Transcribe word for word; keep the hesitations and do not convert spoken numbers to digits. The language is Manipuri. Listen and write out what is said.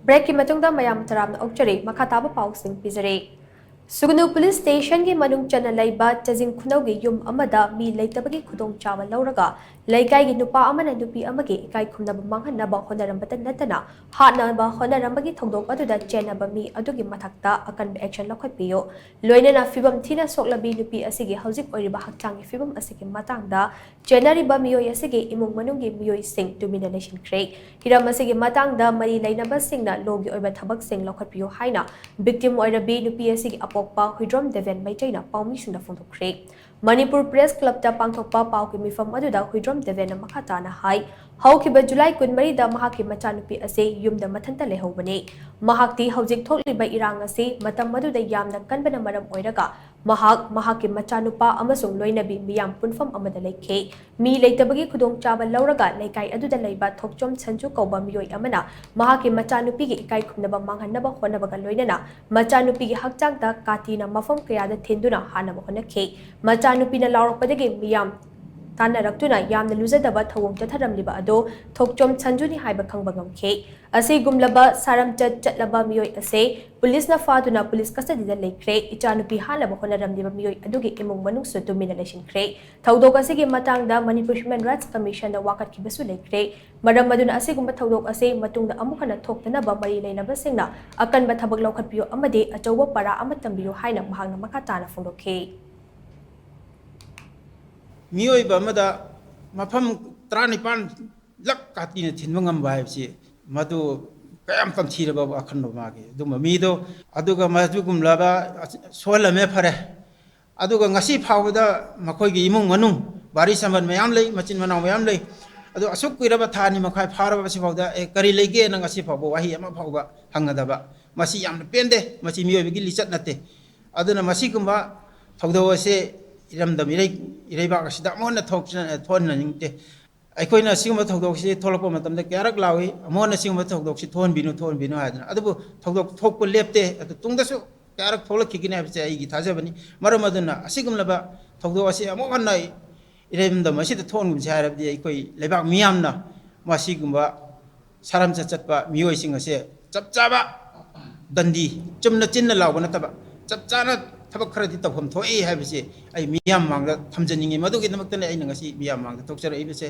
ꯕ꯭ꯔꯦꯛꯀꯤ ꯃꯇꯨꯡꯗ ꯃꯌꯥꯝ ꯇꯔꯥꯝꯅ ꯑꯣꯛꯆꯔꯤ꯫ ꯃꯈꯥ ꯇꯥꯕ ꯄꯥꯎꯁꯤꯡ ꯄꯤꯖꯔꯤ꯫ ꯁꯨꯒꯅꯨ ꯄꯨꯂꯤꯁ ꯁ꯭ꯇꯦꯁꯟꯒꯤ ꯃꯅꯨꯡ ꯆꯟꯅ ꯂꯩꯕ ꯆꯖꯤꯡ ꯈꯨꯅꯧꯒꯤ ꯌꯨꯝ ꯑꯃꯗ ꯃꯤ ꯂꯩꯇꯕꯒꯤ ꯈꯨꯗꯣꯡꯆꯥꯕ ꯂꯧꯔꯒ ꯂꯩꯀꯥꯏꯒꯤ ꯅꯨꯄꯥ ꯑꯃꯅ ꯅꯨꯄꯤ ꯑꯃꯒꯤ ꯏꯀꯥꯏ ꯈꯨꯝꯅꯕ ꯃꯥꯡꯍꯟꯅꯕ ꯍꯣꯠꯅꯔꯝꯕꯇ ꯅꯠꯇꯅ ꯍꯥꯠꯅꯕ ꯍꯣꯠꯅꯔꯝꯕꯒꯤ ꯊꯧꯗꯣꯛ ꯑꯗꯨꯗ ꯆꯦꯟꯅꯕ ꯃꯤ ꯑꯗꯨꯒꯤ ꯃꯊꯛꯇ ꯑꯀꯟꯕ action ꯂꯧꯈꯠꯄꯤꯌꯨ꯫ ꯂꯣꯏꯅꯅ ꯐꯤꯕꯝ ꯊꯤꯅ ꯁꯣꯛꯂꯕꯤ ꯅꯨꯄꯤ ꯑꯁꯤꯒꯤ ꯍꯧꯖꯤꯛ ꯑꯣꯏꯔꯤꯕ ꯍꯛꯆꯥꯡꯒꯤ ꯐꯤꯕꯝ ꯑꯁꯤꯒꯤ ꯃꯇꯥꯡꯗ ꯆꯦꯟꯅꯔꯤꯕ ꯃꯤꯑꯣꯏ ꯑꯁꯤꯒꯤ ꯏꯃꯨꯡ ꯃꯅꯨꯡꯒꯤ ꯃꯤꯑꯣꯏꯁꯤꯡ ꯇꯨꯃꯤꯟꯅ ꯂꯩꯁꯤꯟꯈ꯭ꯔꯦ꯫ ꯍꯤꯔꯝ ꯑꯁꯤꯒꯤ ꯃꯇꯥꯡꯗ ꯃꯔꯤ ꯂꯩꯅꯕꯁꯤꯡꯅ ꯂꯣꯒꯤ ꯑꯣꯏꯕ ꯊꯕꯛꯁꯤꯡ ꯂꯧꯈꯠꯄꯤꯌꯨ ꯍꯥꯏꯅ victim ꯑꯣꯏꯔꯕꯤ ꯅꯨꯄꯤ ꯑꯁꯤꯒꯤ ꯑꯄꯣꯛꯄ ꯍꯨꯏꯗ꯭ꯔꯣꯝ ꯗꯦꯕꯦꯟ ꯃꯩꯇꯩꯅ ꯄꯥꯎꯃꯤꯁꯤꯡꯗ ꯐꯣꯡꯗꯣꯛꯈ꯭ꯔꯦ꯫ ꯃꯅꯤꯄꯨꯔ ꯄ꯭ꯔꯦꯁ ꯀ꯭ꯂꯕꯇ ꯄꯥꯡꯊꯣꯛꯄ ꯄꯥꯎꯒꯤ ꯃꯤꯐꯝ ꯑꯗꯨꯗ ꯍꯨꯏꯗ꯭ꯔꯣꯝ ꯗꯦꯕꯦꯟꯅ ꯃꯈꯥ ꯇꯥꯅ ꯍꯥꯏ, ꯍꯧꯈꯤꯕ ꯖꯨꯂꯥꯏ ꯀꯨꯟꯃꯔꯤꯗ ꯃꯍꯥꯛꯀꯤ ꯃꯆꯥꯅꯨꯄꯤ ꯑꯁꯤ ꯌꯨꯝꯗ ꯃꯊꯟꯇ ꯂꯩꯍꯧꯕꯅꯤ꯫ ꯃꯍꯥꯛꯇꯤ ꯍꯧꯖꯤꯛ ꯊꯣꯛꯂꯤꯕ ꯏꯔꯥꯡ ꯑꯁꯤ ꯃꯇꯝ ꯑꯗꯨꯗ ꯌꯥꯝꯅ ꯀꯟꯕꯅ ꯃꯔꯝ ꯑꯣꯏꯔꯒ ꯃꯍꯥꯛ, ꯃꯍꯥꯛꯀꯤ ꯃꯆꯥꯅꯨꯄꯥ ꯑꯃꯁꯨꯡ ꯂꯣꯏꯅꯕꯤ ꯃꯤꯌꯥꯝ ꯄꯨꯟꯐꯝ ꯑꯃꯗ ꯂꯩꯈꯤ꯫ ꯃꯤ ꯂꯩꯇꯕꯒꯤ ꯈꯨꯗꯣꯡꯆꯥꯕ ꯂꯧꯔꯒ ꯂꯩꯀꯥꯏ ꯑꯗꯨꯗ ꯂꯩꯕ ꯊꯣꯛꯆꯣꯝ ꯁꯟꯖꯨ ꯀꯧꯕ ꯃꯤꯑꯣꯏ ꯑꯃꯅ ꯃꯍꯥꯛꯀꯤ ꯃꯆꯥꯅꯨꯄꯤꯒꯤ ꯏꯀꯥꯏ ꯈꯨꯝꯅꯕ ꯃꯥꯡꯍꯟꯅꯕ ꯍꯣꯠꯅꯕꯒ ꯂꯣꯏꯅꯅ ꯃꯆꯥꯅꯨꯄꯤꯒꯤ ꯍꯛꯆꯥꯡꯗ ꯀꯥꯇꯤꯅ ꯃꯐꯝ ꯀꯌꯥꯗ ꯊꯤꯟꯗꯨꯅ ꯍꯥꯠꯅꯕ ꯍꯣꯠꯅꯈꯤ꯫ ꯃꯆꯥꯅꯨꯄꯤꯅ ꯂꯥꯎꯔꯛꯄꯗꯒꯤ ꯃꯤꯌꯥꯝ ꯇꯥꯟꯅꯔꯛꯇꯨꯅ ꯌꯥꯝꯅ ꯂꯨꯖꯗꯕ ꯊꯧꯑꯣꯡ ꯆꯠꯊꯔꯝꯂꯤꯕ ꯑꯗꯨ ꯊꯣꯛꯆꯣꯝ ꯁꯟꯖꯨꯅꯤ ꯍꯥꯏꯕ ꯈꯪꯕ ꯉꯝꯈꯤ꯫ ꯑꯁꯤꯒꯨꯝꯂꯕ ꯁꯥꯔꯝꯆꯠ ꯆꯠꯂꯕ ꯃꯤꯑꯣꯏ ꯑꯁꯤ ꯄꯨꯂꯤꯁꯅ ꯐꯥꯗꯨꯅ ꯄꯨꯂꯤꯁ ꯀꯁꯇꯗꯤꯗ ꯂꯩꯈ꯭ꯔꯦ꯫ ꯏꯆꯥꯅꯨꯄꯤ ꯍꯥꯠꯅꯕ ꯍꯣꯠꯅꯔꯝꯂꯤꯕ ꯃꯤꯑꯣꯏ ꯑꯗꯨꯒꯤ ꯏꯃꯨꯡ ꯃꯅꯨꯡꯁꯨ ꯇꯨꯃꯤꯟꯅ ꯂꯩꯁꯤꯟꯈ꯭ꯔꯦ꯫ ꯊꯧꯗꯣꯛ ꯑꯁꯤꯒꯤ ꯃꯇꯥꯡꯗ ꯃꯅꯤꯄꯨꯔ ꯍ꯭ꯌꯨꯃꯦꯟ ꯔꯥꯏꯠꯁ ꯀꯃꯤꯁꯟꯗ ꯋꯥꯀꯠꯈꯤꯕꯁꯨ ꯂꯩꯈ꯭ꯔꯦ꯫ ꯃꯔꯝ ꯑꯗꯨꯅ ꯑꯁꯤꯒꯨꯝꯕ ꯊꯧꯗꯣꯛ ꯑꯁꯤ ꯃꯇꯨꯡꯗ ꯑꯃꯨꯛ ꯍꯟꯅ ꯊꯣꯛꯇꯅꯕ ꯃꯔꯤ ꯂꯩꯅꯕꯁꯤꯡꯅ ꯑꯀꯟꯕ ꯊꯕꯛ ꯂꯧꯈꯠꯄꯤꯌꯨ ꯑꯃꯗꯤ ꯑꯆꯧꯕ ꯄꯔꯥ ꯑꯃ ꯇꯝꯕꯤꯌꯨ ꯍꯥꯏꯅ ꯃꯍꯥꯛꯅ ꯃꯈꯥ ꯇꯥꯅ ꯐꯣꯡꯗꯣꯛꯈꯤ꯫ ꯃꯤꯑꯣꯏꯕ ꯑꯃꯗ ꯃꯐꯝ ꯇꯔꯥꯅꯤꯄꯥꯟ ꯂꯛ ꯀꯥꯇꯤꯅ ꯊꯤꯟꯕ ꯉꯝꯕ ꯍꯥꯏꯕꯁꯤ ꯃꯗꯨ ꯀꯌꯥꯝ ꯇꯝꯊꯤꯔꯕ ꯋꯥꯈꯜꯅꯣ ꯃꯥꯒꯤ꯫ ꯑꯗꯨꯝꯕ ꯃꯤꯗꯣ, ꯑꯗꯨꯒ ꯃꯗꯨꯒꯨꯝꯂꯕ ꯁꯣꯜꯂꯝꯃꯦ, ꯐꯔꯦ꯫ ꯑꯗꯨꯒ ꯉꯁꯤ ꯐꯥꯎꯕꯗ ꯃꯈꯣꯏꯒꯤ ꯏꯃꯨꯡ ꯃꯅꯨꯡ, ꯕꯥꯔꯤ ꯁꯝꯕꯟ ꯃꯌꯥꯝ ꯂꯩ, ꯃꯆꯤꯟ ꯃꯅꯥꯎ ꯃꯌꯥꯝ ꯂꯩ꯫ ꯑꯗꯨ ꯑꯁꯨꯛ ꯀꯨꯏꯔꯕ ꯊꯥ ꯑꯅꯤ ꯃꯈꯥꯏ ꯐꯥꯔꯕ ꯑꯁꯤꯐꯥꯎꯗ, "ꯑꯦ, ꯀꯔꯤ ꯂꯩꯒꯦꯅ?" ꯉꯁꯤ ꯐꯥꯎꯕ ꯋꯥꯍꯩ ꯑꯃ ꯐꯥꯎꯕ ꯍꯪꯅꯗꯕ꯫ ꯃꯁꯤ ꯌꯥꯝꯅ ꯄꯦꯟꯗꯦ꯫ ꯃꯁꯤ ꯃꯤꯑꯣꯏꯕꯒꯤ ꯂꯤꯆꯠ ꯅꯠꯇꯦ꯫ ꯑꯗꯨꯅ ꯃꯁꯤꯒꯨꯝꯕ ꯊꯧꯗꯧ ꯑꯁꯦ ꯏꯔꯝꯗꯝ ꯏꯔꯩ-, ꯏꯔꯩꯕꯥꯛ ꯑꯁꯤꯗ ꯑꯃꯨꯛ ꯍꯟꯅ ꯊꯣꯛ-, ꯊꯣꯛꯍꯟꯅꯤꯡꯗꯦ꯫ ꯑꯩꯈꯣꯏꯅ ꯁꯤꯒꯨꯝꯕ ꯊꯧꯗꯣꯛꯁꯤ ꯊꯣꯛꯂꯛꯄ ꯃꯇꯝꯗ ꯀꯌꯥꯔꯛ ꯂꯥꯎꯏ, "ꯑꯃꯨꯛ ꯍꯟꯅ ꯁꯤꯒꯨꯝꯕ ꯊꯧꯗꯣꯛꯁꯤ ꯊꯣꯛꯍꯟꯕꯤꯅꯨ, ꯊꯣꯛꯍꯟꯕꯤꯅꯨ" ꯍꯥꯏꯗꯅ꯫ ꯑꯗꯨꯕꯨ ꯊꯧꯗꯣꯛ ꯊꯣꯛꯄ ꯂꯦꯞꯇꯦ꯫ ꯑꯗꯨ ꯇꯨꯡꯗꯁꯨ ꯀꯌꯥꯔꯛ ꯊꯣꯛꯂꯛꯈꯤꯒꯅꯤ ꯍꯥꯏꯕꯁꯦ ꯑꯩꯒꯤ ꯊꯥꯖꯕꯅꯤ꯫ ꯃꯔꯝ ꯑꯗꯨꯅ ꯑꯁꯤꯒꯨꯝꯂꯕ ꯊꯧꯗꯣꯛ ꯑꯁꯤ ꯑꯃꯨꯛ ꯍꯟꯅ ꯏꯔꯝꯗꯝ ꯑꯁꯤꯗ ꯊꯣꯛꯍꯟꯒꯨꯝꯁꯤ ꯍꯥꯏꯔꯕꯗꯤ ꯑꯩꯈꯣꯏ ꯂꯩꯕꯥꯛ ꯃꯤꯌꯥꯝꯅ ꯃꯁꯤꯒꯨꯝꯕ ꯁꯥꯔꯝꯆꯠ ꯆꯠꯄ ꯃꯤꯑꯣꯏꯁꯤꯡ ꯑꯁꯦ ꯆꯞ ꯆꯥꯕ ꯗꯟꯗꯤ, ꯆꯨꯝꯅ ꯆꯤꯟꯅ ꯂꯥꯎꯕ ꯅꯠꯇꯕ, ꯆꯞ ꯆꯥꯅ ꯊꯕꯛ ꯈꯔꯗꯤ ꯇꯧꯐꯝ ꯊꯣꯛꯏ ꯍꯥꯏꯕꯁꯤ ꯑꯩ ꯃꯤꯌꯥꯝ ꯃꯥꯡꯗ ꯊꯝꯖꯅꯤꯡꯉꯤ꯫ ꯃꯗꯨꯒꯤꯗꯃꯛꯇꯅꯤ ꯑꯩꯅ ꯉꯁꯤ ꯃꯤꯌꯥꯝ ꯃꯥꯡꯗ ꯊꯣꯛꯆꯔꯛꯏꯕꯁꯦ꯫